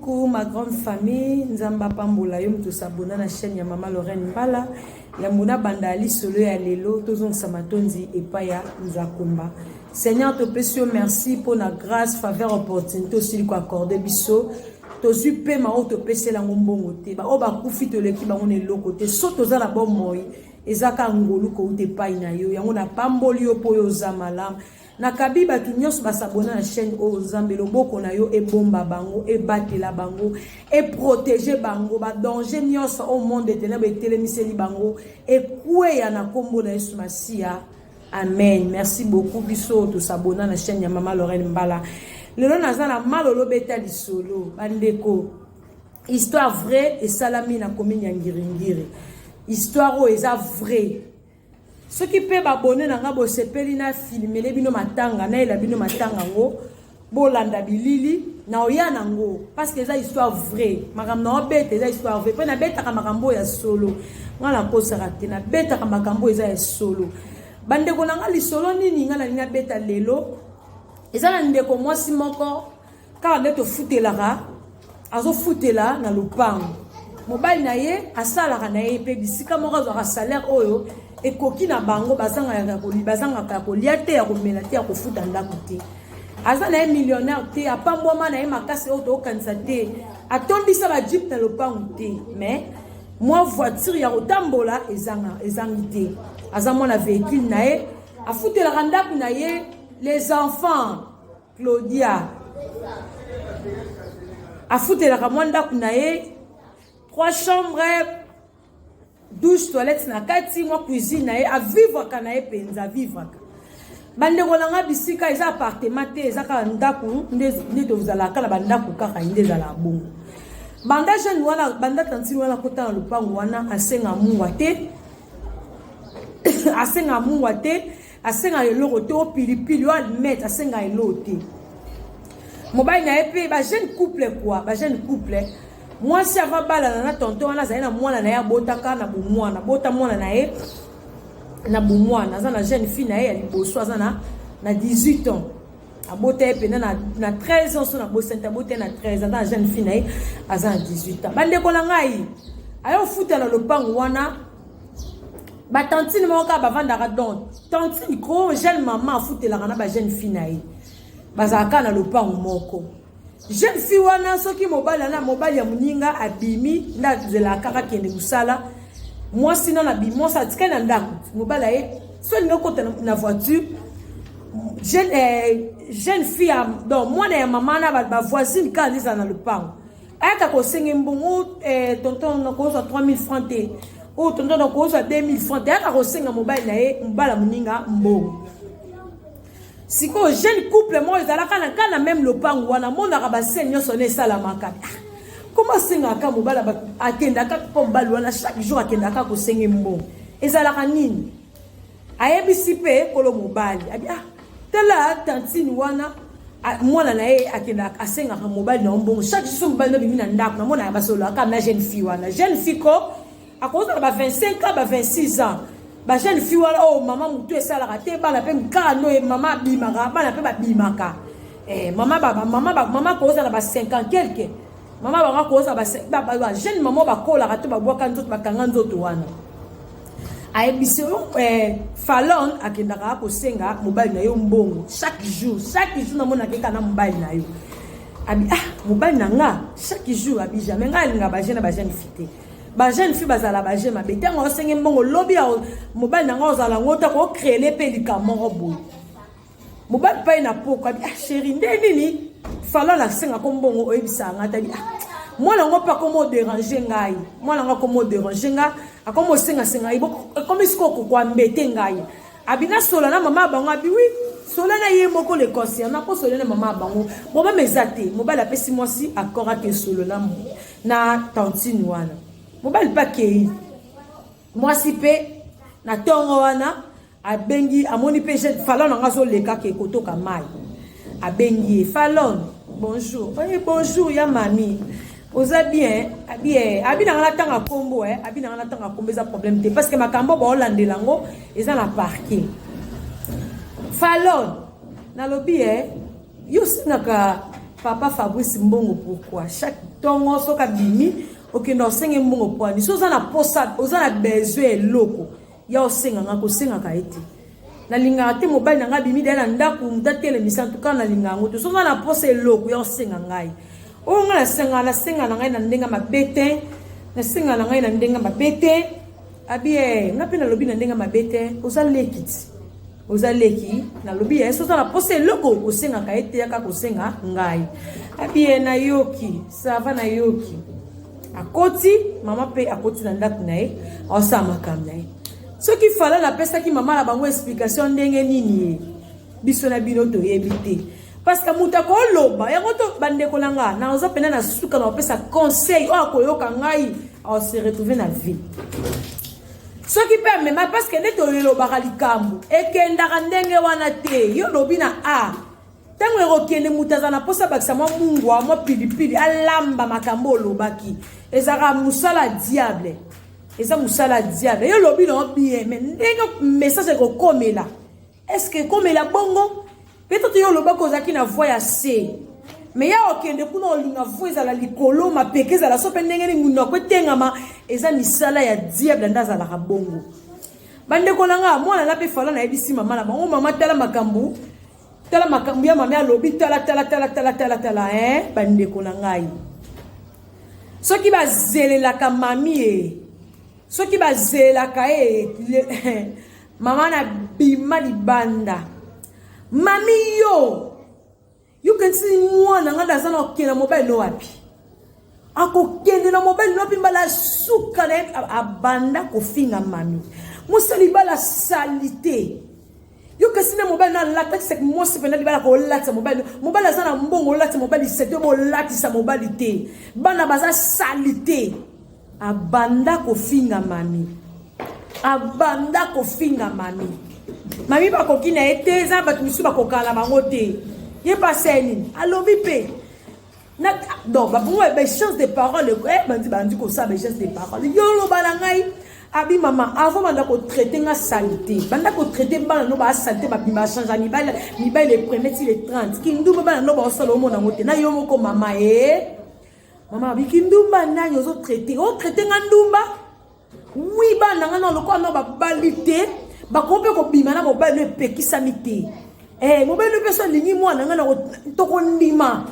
Coucou ma grande famille, Nzambe apambola yo moto s'abonna na chaîne ya Mama Lorraine Mbala. Yambo na banda lisolo ya lelo tozongisa matondi epai ya Nzakomba. Seigneur topesi yo merci mpo na grâce, faveur, opportunité osili ko accorder biso. Tozwi pema oyo topesela yango mbongo te. Ba oyo bakufi toleki bango na eloko te. So toza na bomoi eza kaka ngolu kouta epai na yo. Yango napamboli yo mpo oyo oza malamu. Nakabi bato nyonso basabona na chaîne oyo Nzambe loboko na yo ebomba bango ebatela bango eprotege bango ba danger nyonso oyo monde de ténèbres etelemiseli bango ekweya na nkombo na Yesu Masiya amen. Merci beaucoup biso tosabona na chaîne ya Mama Lorraine Mbala. Lelo naza na malolo beta lisolo bandeko. Histoire vraie esalami na commune ya Ngiringiri. Histoire oyo eza vraie. Soki pe ba abonne na nga bosepeli na filmele bino matanga nayela bino matanga ngo bolanda bilili na oya na ngo parce que eza histoire vraie makambo na obeta eza histoire vraie pe nabetaka makambo ya solo nga nakosaka te nabetaka makambo eza ya solo bandeko na nga lisolo nini nga nalingi nabeta lelo eza na ndeko mwasi moko Kaka nde tofutelaka, azofutela na lopango. Mobali na ye asalaka na ye mpe bisika moko azwaka salaire oyo ekoki na bango, bazangaka ya kolia te, ya komela te, ya kofuta ndako te. Aza na ye millionnaire te, apambwama na ye makasi oyo tokokanisa te, atondisa ba jeep na lopango te, mais mwa voiture ya kotambola ezangi te. Aza mwana véhicule na ye, afutelaka ndako na ye, les enfants Claudia afutelaka mwa ndako na ye trois chambres douche toilette na kati mwa cuisine na ye avivraka na ye mpenza avivraka bandeko na nga bisika eza appartement te eza kaka ndako nde tozalaka na bandako kaka nde ezalaka bongo banda jeune wana banda tantine wana akota na lopango wana asenga mungwa te asenga mungwa te Asengaka eloko te, o pilipili, o allumettes, asengaka eloko te. Mobali na ye pe ba jeune couple quoi, ba jeune couple. Mwasi avant balana na tonton wana azali na mwana na ye abotaka na bomwana, bota mwana na ye na bomwana, aza na jeune fille na ye ya liboso aza na na 18 ans. Abota ye pena na, na 13 ans so na bosani te, abota ye na 13 ans, aza na jeune fille na ye aza na 18 ans. Bandeko na ngai, ayo futa na lopango wana ba tantine moko kaka bavandaka donc tantine ko jeune mama afutelaka na ba jeune fille na ye bazalaka kaka na lopango moko jeune fille wana soki mobali na mobali ya moninga abimi nde azelaka kaka kende mosala mwasi nano abimi mwasi atikali na ndako mobali aye so alingi okota na voiture jeune, eh, jeune fille ya, donc mwana ya mama na bavoisine kaka nde ezala na lopango ayaka kosenge mbongo eh, tonton nakozwa 3000 francs te oyo oh, tonton nakozwa 2000 francs te ayaka kosenga mobali na ye mobala moninga mbongo sikoyo jeune couple moko ezalaka na kaka na meme lopango wana amonaka basene nyonso wana esalamaka ah, koma asengaka mobali akendaka mpo mobali wana chaque jour akendaka kosenge mbongo ezalaka nini Ayebisi mpe kolo mobali abi ah tala tantine wana mwana na ye akendaka asengaka mobali na yo mbongo chaque jour mobali na bimi na ndako namonaka basololaka na jeune fille wana jeune fille ko akozala ba 25 ans ba 26 ans ba jeune fille wana oyo oh, mama motu esalaka te bana mpe kaka ndoye mama abimaka bana mpe babimaka eh, mama mama mama kozala ba 50 quelque Mama bango akoza ba ba jeune maman bakolaka to babwaka nzoto bakanga nzoto wana. Ayebisi yo eh, Fallon akendaka kosenga mobali na yo mbongo chaque jour, chaque jour namonaka eka na mobali na yo. Abi ah mobali na nga chaque jour abi jamais nga alinga ba jeune ba jeune fille te. Ba jeune fille bazala ba jeune mabe ntango osenge mbongo lobi mobali na nga ozala ngo ta ko créer mpe likambo moko boye. Mobali pai na poko abi ah chérie nde nini fala na senga ko mbongo oyebisa nga tabi ah mwana ngo pa komo déranger ngai mwana ngo komo déranger nga akomo senga senga ekomi siko ko embêter ngai abi na sola na mama bango abi oui sola na ye moko le concernant ko sola na mama bango problème eza te mobali apesi mwasi accord ake solo na na tantine wana mobali pa kei mwasi pe na tongo wana Abengi amoni pe jeune Falon anga azoleka ke kotoka mayi. Abengi ye Falon bonjour. Oye bonjour ya mami. Oza bien? Abi eh abi na nga natanga kombo eh abi na nga natanga kombo eza problème te parce que makambo ba olandela ngo eza na parquet. Falon nalobi eh yo osengaka papa Fabrice mbongo pourquoi? Chaque ntongo soki abimi okende osenge mbongo pwani so oza na posa oza na besoin eloko ya osenga nga kosengaka ye te nalingaka te mobali na ngai abimi deya na ndako moto atelemisa ntuka nalinga yango te soki oza na posa eloko ya osenga ngai oyo ngai nasenga nasenga na ngai na ndenge mabe te nasenga na ngai na ndenge mabe te abi eh, ngai mpe nalobi na ndenge mabe te oza leki ti oza leki nalobi ye soki oza na posa eloko kosengaka ye te yaka kosenga ngai abi ye nayoki sava nayoki akoti mama mpe akoti na ndako na ye aosala makambo na ye soki fala napesaki mama na bango explication ndenge nini ye biso na bino toyebi te parce que moto akoloba yango to bandeko na nga naza mpena na suka na kopesa conseil oyo akoyoka ngai ase retrouve na vie soki mpe amema parce que nde tolelobaka likambo ekendaka ndenge wana te yo olobi na a ntango ekokende moto aza na mposa abakisa mwa mungwa mwa pilipili alamba makambo olobaki ezalaka mosala diable eza mosala diable yo olobi na yo bien mais ndenge message ekokomela est ce que ekomela bongo peut-être yo olobaki ozalaki na voix ya se me ya okende kuna olinga voix ezala likolo mapeka ezala so mpe ndenge nini monoko etengama eza misala ya diable nde azalaka bongo bandeko na nga mwana na mpe fala nayebisi mama na bango mama tala makambo tala makambo ya mama alobi tala tala tala tala tala tala eh bandeko na ngai soki bazelelaka mami e soki bazelelaka ye mama na bima libanda mami yo yokanisi mwana ngai aza na okende na mobali no wapi akokende na mobali no wapi mbala suka na ye abanda kofinga mami mosali bala salite yo kasi na mobali no alatakisaki mwasi mpena libala kolatisa mobali mobali aza na mbongo olatisa mobali sete bolatisa mobali te bana baza salite abanda kofinga mami abanda kofinga mami mami bakoki na ye te eza bato mosusu bakokana bango te ye pase nini alobi mpe donc babongo baéchange de parole eh, bandi bandi kosala baéchange de parole yo oloba na ngai abi mama avant banda kotraite nga salite banda kotraite bana no basalite babima bachange mibali mibali le premier ti le 30 kindumba bana no baosala omona yango te na yo moko mama e eh. mama abi kindumba nani ozotraite otraite nga ndumba wi bana nga na lokola no babali te bakoki mpe kobima na mobali no epekisami te eh, mobali no mpe so alingi mwana nga tokondima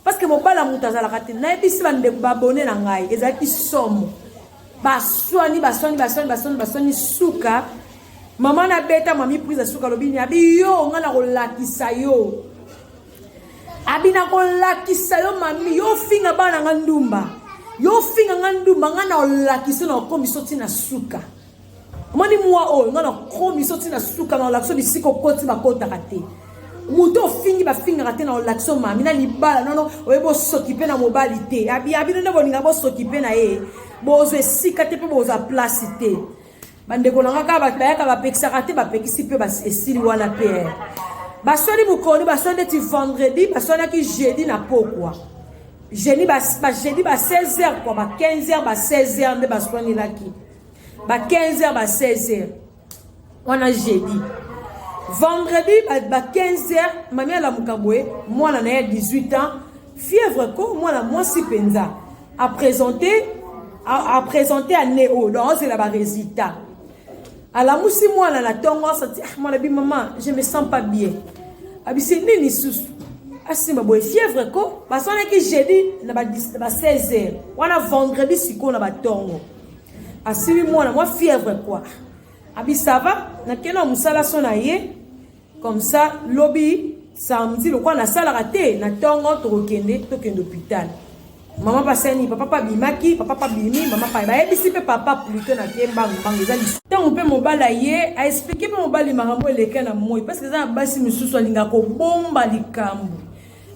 parce que mobali ya moto azalaka te nayebisi bandeko babone na ngai ezalaki somo baswani baswani baswani baswani baswani suka mama nabeta mami prise suka alobi ni abi yo nga nakolakisa yo abi nakolakisa yo mami yo ofinga bana nga ndumba yo ofinga nga ndumba nga na olakisa na okomisa ti na suka omoni mwa oyo nga na okomisa ti na suka na olakisa bisika okoti bakotaka te moto ofingi bafingaka te na olakisa mami na libala nono oyebi osokipe na mobali te abi abino nde bolinga bosokipe na ye bozwa esika te mpe bozwa place te bandeko na nga kaka bato bayaka bapekisaka te bapekisi mpe esili wana mpe eh. baswani mokolo baswani neti vendredi baswanaki jeudi na pokwa jeudi ba jeudi ba 16 heures kua ba 15 heures ba 16 heures nde baswanelaki ba 15 heures ba 16 heures wana jeudi vendredi ba 15 heures mami alamuka boye mwana na ye 18 ans fièvre ko mwana mwasi mpenza a présenter a présenter année oyo donc ozela ba résultat alamusi mwana na ntongo asati ah, mwana bi mama je me sens pas bien abisi nini susu asimba boye fièvre ko basalaki jeudi na ba 16 heures wana vendredi sikoyo na batongo asimbi mwana mwa fièvre quoi abi ça va nakende na mosala so na ye comme ça lobi samedi lokola nasalaka te na ntongo tokokende tokende hôpital mama pasani papa pa abimaki papa pa abimi mama pa bayebisi mpe papa pluto na ke mbangu mbangu eza lisu ntango mpe mobali aye aexplike mpe mobali makambo eleka na moi parce que eza na basi mosusu alingaka kobomba likambo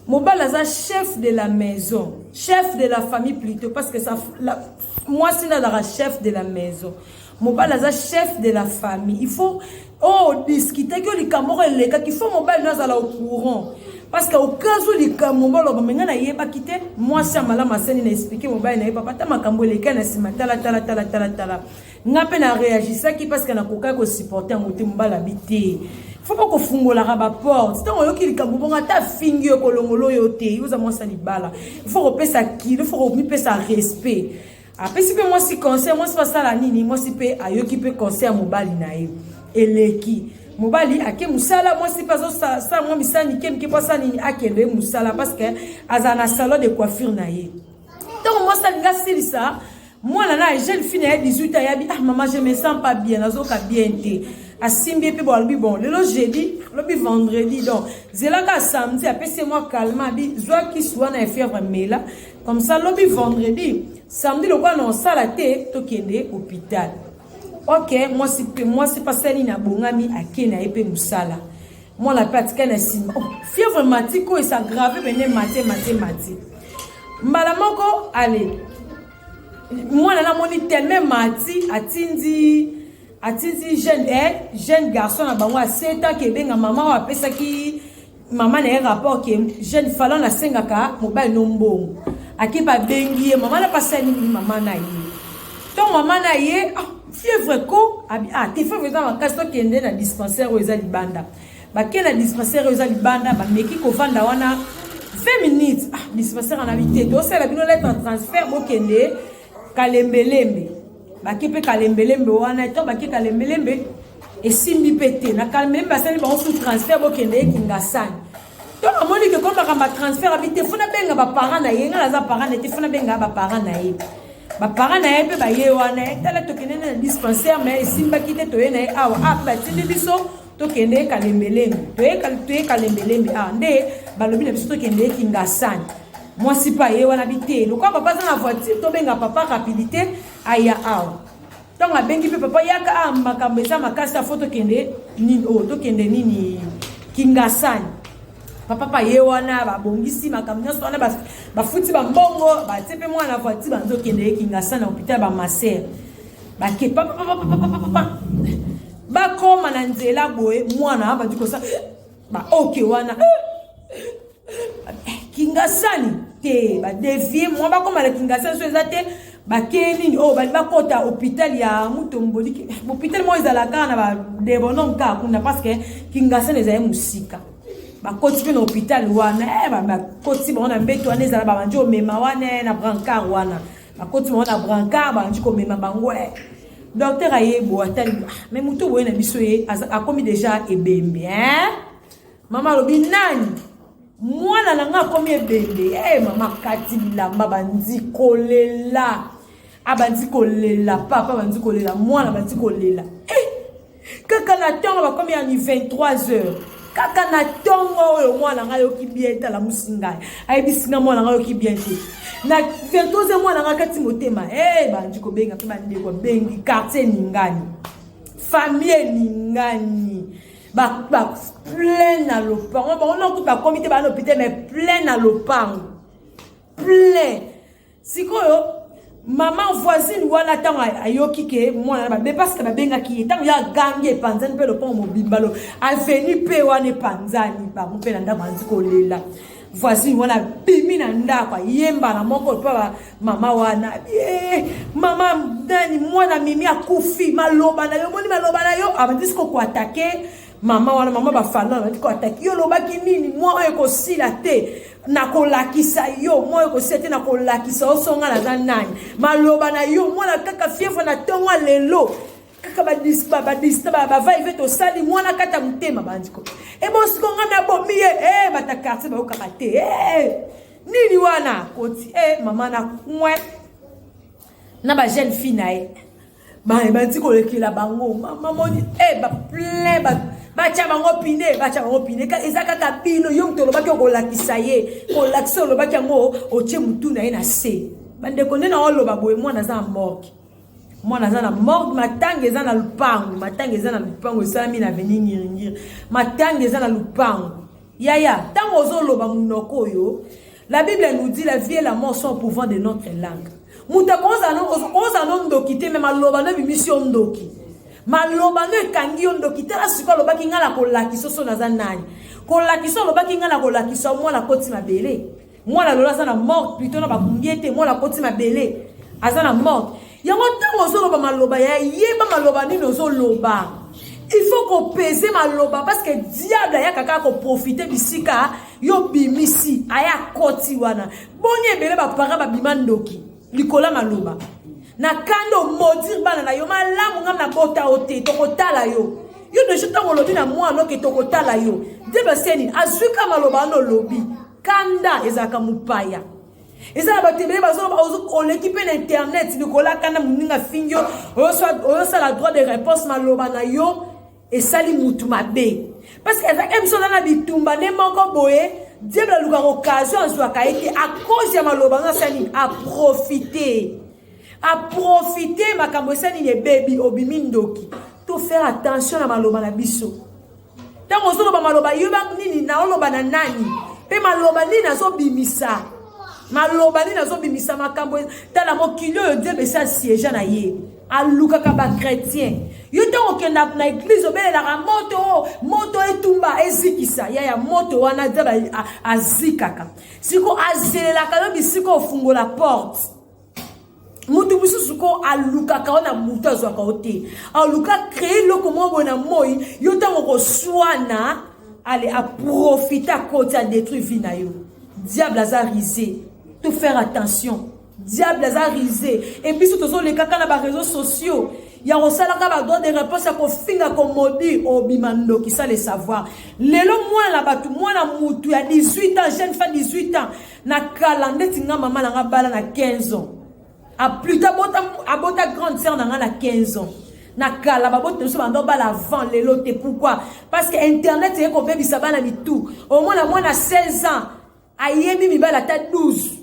mobali aza chef de la maison chef de la famille plutôt parce que sa, la, mwasi nde azalaka chef de la maison mobali aza chef de la famille il faut oh discutaki oyo likambo moko elekaki il faut mobali no azala au courant parce que au cas où likambo mobali oloba me ngai nayebaki te mwasi ya malamu asani na explike mobali na ye papa ata makambo eleka na nsima tala tala tala tala tala nga mpe na réagisaki parce que nakokaki kosupporte yango te mobali abi te Faut pas kofungolaka baporte ntango oyoki likambo bongo, ata afingi yo, kolongola oyo te. Oza mwasi ya libala, faut kopesa kilo, faut komipesa respect. Apesi mpe mwasi conseil. Mwasi basala nini? Mwasi mpe ayoki mpe conseil ya mobali na ye. Eleki, mobali ake mosala, mwasi mpe azosala mwa misala mike mike mpo asala nini? Akende mosala, parce que azala na salon de coiffure na ye. Ntango mwasi alingi asilisa, mwana na jeune fille na ye 18 ayabi: "Ah mama, je me sens pas bien, nazoka bien te." Asimbi ye mpe bo, alobi: "Bon, lelo jeudi, lobi vendredi, donc zelaka samedi." Apesi ye mwa calme, abi: "Zwa kisi wana ya fièvre, mela comme ça. Lobi vendredi, samedi, lokola na osala te, tokende hôpital." Ok, mwasi mpe, mwasi mpe asali nini? Abongami, ake na ye mpe mosala. Mwana mpe atikali na nsima. Oh, fièvre mati ko es'aggraver pene, mati, mati, mati mbala moko. Ale, mwana namoni tellement mati, atindi jeune garçon na bango asetaki ebenga mama oyo apesaki mama na ye rapport ke jeune Falon asengaka mobali no mbongo. Ake mpe abengi ye. Mama na pasi nini? Mama na ye, ntongo mama na ye: "Ah, fièvre ko abi, ah te, fièvre eza makasi, tokende na dispensaire oyo eza libanda." Bake na dispensaire oyo eza libanda, bameki kovanda wana 20 minutes. Ah, dispensaire anabi te, tosala bino lettre transfert, bokende Kalembelembe. Bake mpe Kalembelembe wana. To bake Kalembelembe, esimbi mpe te. Na Kalembelembe basali bango sous transfert, bokende Ekingasani. To namoni ke komi makambo ya transfert, abi te, faut nabenga baparent na ye. Ngai naza parent na ye te, faut nabenga baparent na ye. Baparent na ye mpe baye wana: "Tala, tokende na dispensaire mais esimbaki te, toye na ye awa. A batindi biso tokende Kalembelembe, toye Kalembelembe awa nde balobi na biso tokende Kingasani." Mwasi mpe aye wana, bi te, lokola papa aza na voiture, tobenga papa rapidité aya awa. Ntango abengi mpe papa: "Yaka awa, makambo eza makasi, afo tokende nini oyo, tokende nini, Kingasani." Papa pa ye wana, babongisi makambo nyonso wana, bafuti bambongo, batie mpe mwana voiture, banzokende ye Kingasani na hôpital. Bamasere bake papapapapapapa, bakoma na nzela boye, mwana bandi kosa baoke wana Kingasani te, badévier mwa, bakoma na Kingasani so eza te. Bake nini oyo, bali bakota hôpital ya Mutomboliki, hôpital moko ezalaka kaka na badebonome kaka kuna, parce que Kingasani ezali mosika. Bakoti mpe na hôpital wana, bakoti bango na mbeto wana, ezala babandi komema wana na brancard wana. Bakoti bango na brancard, babandi komema bango. Docteur ayebo, atali: "Mais moto boye na biso ye akomi déjà ebembe, hein?" Mama alobi: "Nani? Mwana na nga akomi ebembe?" Mama kati bilamba, bandi kolela, abandi kolela, papa bandi kolela, mwana bandi kolela. Kaka na ntongo, bakomi ya ni 23 heures, kaka na ntongo oyo, mwana ngai ayoki bien te. Alamusi ngai, ayebisi nga mwana ngai ayoki bien te. Na 23 heures, mwana ngai kati motema. Bandi kobenga mpe bandeko, abengi quartier eningani, famille eningani, plein na lopango. Bango nokuti bakomi te, bana hôpital mais plein na lopango, plein. Sikoyo mama voisine wana, ntango ayoki ke mwana na babe, parce que babengaki ye, ntango ye agangi, epanzani mpe lopango mobimba, lo aveni mpe wana epanzani. Bango mpe na ndako anzi kolela. Voisine wana abimi na ndako, ayemba na moko mpe mama wana: "Ye mama nani, mwana Mimi akufi. Maloba na yo, omoni maloba na yo." Abandi siko koattaquer mama wana, mama bafanda, abandi koattaquer: "Yo olobaki nini? Mwa oyo ekosila te, nakolakisa yo. Mwa oyo ekosila te, nakolakisa yo songa naza nani. Maloba na yo, mwana kaka fièvre na ntongo lelo, kaka bava-et-vient tosali, mwana kata motema." Bandiko ebosiko nga nabomi ye. Bata quartier bayokaka te. Nini wana koti mama na coin na bajeune fille na ye, bandi kolekela bango. Mama moni baplein, batya bango pine, batya bango pine. Eza kaka bino, yo moto olobaki okolakisa ye, kolakisa olobaki yango, otie motu na ye na se. Bandeko, nde na oloba boye, mwana aza na morgue, mwana aza na morgue. Matanga eza na lupango, matanga eza na lupango, esalami na avenue Ngiringiri, matanga eza na lupango. Yaya, ntango ozoloba monoko oyo, la Bible nous dit: "La vie et la mort sont au pouvoir de notre langue." Moto akozala no ndoki te, mais maloba no ebimisi yo ndoki, maloba no ekangi yo ndoki. Tala sikoyo, alobaki: "Ngai na kolakisa so naza nani." Kolakisa olobaki: "Ngai na kolakisa." Mwana akoti mabele, mwana lolo aza na morgue, plutôt na bakungi ete mwana akoti mabele, aza na morgue. Yango ntango ozoloba maloba ya, yeba maloba nini ozoloba. Il faut kopese maloba, parce que diable ayaka kaka koprofite bisika yo bimisi, aya akoti wana. Boni ebele baparent babima ndoki likolo ya maloba na kanda, omaudire bana na yo. Malamu ngam na bota yo te, tokotala yo. Yo deja ntango olobi na mwana oke, tokotala yo, diable aseni azwi ka maloba wana olobi. Kanda ezalaka mopaya. Eza na bato ebele bazoloba, oleki mpe na internet likolo ya kanda, moninga afingi yo, oyosala droit de réponse, maloba na yo esali mutu mabe, parce que ezalaki biso oza na bitumba nde moko boye. Diable alukaka occasion, azwaka ye te à cause ya maloba ngo. Asali nini? Aprofite, aprofite, makambo esali nini? Ebebi, obimi ndoki. To faire attention na maloba na biso. Ntango ozoloba maloba, yeba nini naoloba na nani, mpe maloba nini nazobimisa, maloba nini nazobimisa. Makambo tala mokili oyo, diable esi asiéger na ye, alukaka bachrétien. Yo ntango okenda na église, obelelaka moto, moto etumba, ezikisa yaya. Moto wana diable azikaka siko, azelelaka yo bisika ofungola porte. Motu mosusu ko alukaka yo na motu, azwaka yo te, aluka créer eloko moko boye na moi. Yo ntango koswana, ale aprofite, akoti, adétruire vie na yo. Diable aza rusé, to faire attention. Diable aza rusé. E biso tozolekaka na baréseaux sociaux ya kosalaka badroit de réponse, ya kofinga, komaudire, obima ndoki sans le savoir. Lelo mwana na bato, mwana mutu ya 18 ans, jeune femme 18 ans, na kala ndeti nga, mama na nga bala na 15 ans, plutôt abota grande sœur na nga na 15 ans. Na kala babota biso bando bala avant, lelo te. Pourquoi? Parce que internet eye kobebisa bana mitu. Omona mwana 16 ans ayebi mibali ata 12.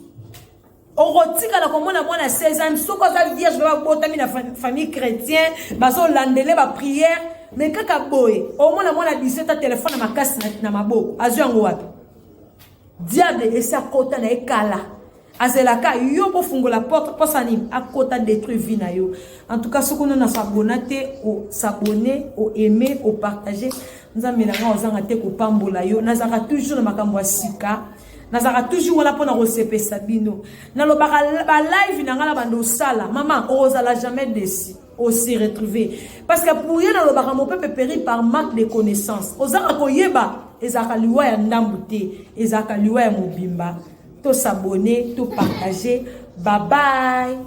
Okotikala komona mwana 16 ans, soki aza vierge, babotami na famille chrétien, bazolandele baprière, mais kaka boye omona mwana 17 a telefone na makasi na maboko. Azwi yango wapi? Diable esi akota na ye kala, azelaka yo bofungola porte. Mposa nini? Akota, détruire vie na yo. En tout cas, soki ono s'abonner te, os'abonner, oaime, opartage. Nzambe na nga ozanga te kopambola yo. Nazalaka toujours na makambo ya sika, nazalaka toujours wana mpona kosepesa bino. Nalobaka balive na ngai na bando osala, mama, ozala jamais déçu, ose retrouver, parce que pour ye nalobaka, mon peuple périt par manque de connaissance. Ozanga koyeba ezalaka liwa ya ndambu te, ezalaka liwa ya mobimba. Tos'abonner, topartage. Bye bye.